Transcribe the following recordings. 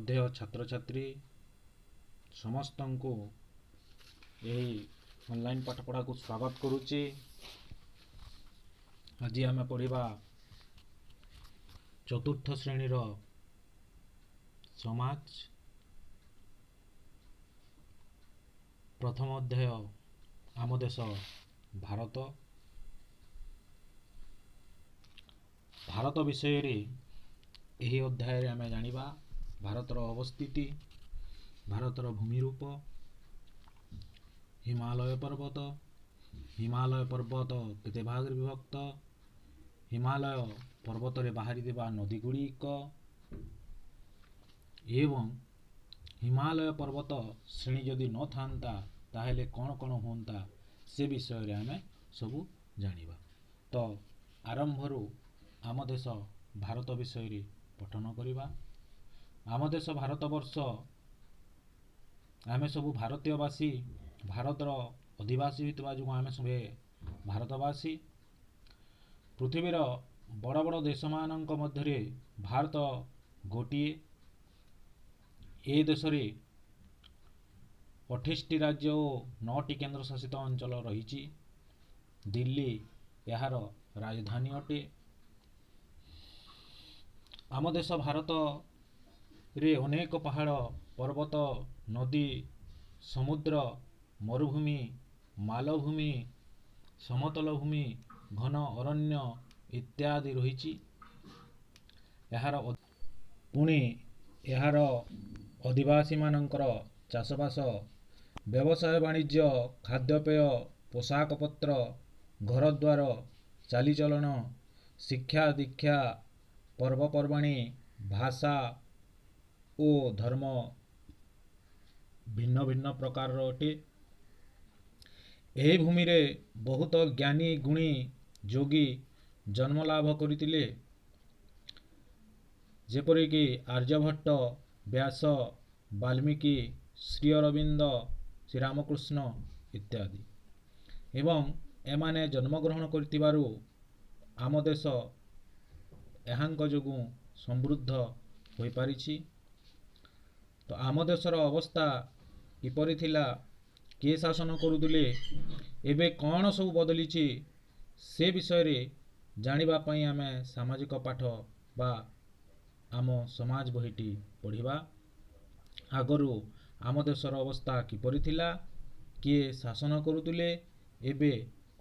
ଶ୍ରଦ୍ଧେୟ ଛାତ୍ରଛାତ୍ରୀ ସମସ୍ତଙ୍କୁ ଏହି ଅନଲାଇନ୍ ପାଠପଢ଼ାକୁ ସ୍ୱାଗତ କରୁଛି। ଆଜି ଆମେ ପଢ଼ିବା ଚତୁର୍ଥ ଶ୍ରେଣୀର ସମାଜ, ପ୍ରଥମ ଅଧ୍ୟାୟ, ଆମ ଦେଶ ଭାରତ। ଭାରତ ବିଷୟରେ ଏହି ଅଧ୍ୟାୟରେ ଆମେ ଜାଣିବା ଭାରତର ଅବସ୍ଥିତି, ଭାରତର ଭୂମିରୂପ, ହିମାଳୟ ପର୍ବତ, ହିମାଳୟ ପର୍ବତ କେତେ ଭାଗରେ ବିଭକ୍ତ, ହିମାଳୟ ପର୍ବତରେ ବାହାରିଥିବା ନଦୀ ଗୁଡ଼ିକ ଏବଂ ହିମାଳୟ ପର୍ବତ ଶ୍ରେଣୀ ଯଦି ନଥାନ୍ତା ତାହେଲେ କ'ଣ କ'ଣ ହୁଅନ୍ତା, ସେ ବିଷୟରେ ଆମେ ସବୁ ଜାଣିବା। ତ ଆରମ୍ଭରୁ ଆମ ଦେଶ ଭାରତ ବିଷୟରେ ପଠନ କରିବା। ଆମ ଦେଶ ଭାରତବର୍ଷ, ଆମେ ସବୁ ଭାରତୀୟବାସୀ। ଭାରତର ଅଧିବାସୀ ହୋଇଥିବା ଯୋଗୁଁ ଆମେ ସବେ ଭାରତବାସୀ। ପୃଥିବୀର ବଡ଼ ବଡ଼ ଦେଶମାନଙ୍କ ମଧ୍ୟରେ ଭାରତ ଗୋଟିଏ। ଏ ଦେଶରେ 28ଟି ରାଜ୍ୟ ଓ 9ଟି କେନ୍ଦ୍ରଶାସିତ ଅଞ୍ଚଳ ରହିଛି। ଦିଲ୍ଲୀ ଏହାର ରାଜଧାନୀ ଅଟେ। ଆମ ଦେଶ ଭାରତରେ ଅନେକ ପାହାଡ଼, ପର୍ବତ, ନଦୀ, ସମୁଦ୍ର, ମରୁଭୂମି, ମାଳଭୂମି, ସମତଳ ଭୂମି, ଘନ ଅରଣ୍ୟ ଇତ୍ୟାଦି ରହିଛି। ଏହାର ପୁଣି ଏହାର ଅଧିବାସୀମାନଙ୍କର ଚାଷବାସ, ବ୍ୟବସାୟ ବାଣିଜ୍ୟ, ଖାଦ୍ୟପେୟ, ପୋଷାକପତ୍ର, ଘରଦ୍ୱାର, ଚାଲିଚଳନ, ଶିକ୍ଷା ଦୀକ୍ଷା, ପର୍ବପର୍ବାଣି, ଭାଷା ଓ ଧର୍ମ ଭିନ୍ନ ଭିନ୍ନ ପ୍ରକାରର ଅଟେ। ଏହି ଭୂମିରେ ବହୁତ ଜ୍ଞାନୀ, ଗୁଣୀ, ଯୋଗୀ ଜନ୍ମ ଲାଭ କରିଥିଲେ, ଯେପରିକି ଆର୍ଯ୍ୟଭଟ୍ଟ, ବ୍ୟାସ, ବାଲ୍ମୀକି, ଶ୍ରୀ ଅରବିନ୍ଦ, ଶ୍ରୀରାମକୃଷ୍ଣ ଇତ୍ୟାଦି। ଏବଂ ଏମାନେ ଜନ୍ମଗ୍ରହଣ କରିଥିବାରୁ ଆମ ଦେଶ ଏହାଙ୍କ ଯୋଗୁଁ ସମୃଦ୍ଧ ହୋଇପାରିଛି। ତ ଆମ ଦେଶର ଅବସ୍ଥା କିପରି ଥିଲା, କିଏ ଶାସନ କରୁଥିଲେ, ଏବେ କ'ଣ ସବୁ ବଦଳିଛି, ସେ ବିଷୟରେ ଜାଣିବା ପାଇଁ ଆମେ ସାମାଜିକ ପାଠ ବା ଆମ ସମାଜ ବହିଟି ପଢ଼ିବା। ଆଗରୁ ଆମ ଦେଶର ଅବସ୍ଥା କିପରି ଥିଲା, କିଏ ଶାସନ କରୁଥିଲେ, ଏବେ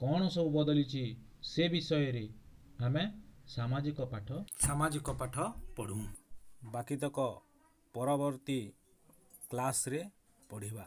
କ'ଣ ସବୁ ବଦଳିଛି, ସେ ବିଷୟରେ ଆମେ ସାମାଜିକ ପାଠ ପଢ଼ୁ। ବାକିତକ ପରବର୍ତ୍ତୀ କ୍ଲାସ୍ରେ ପଢ଼ିବା।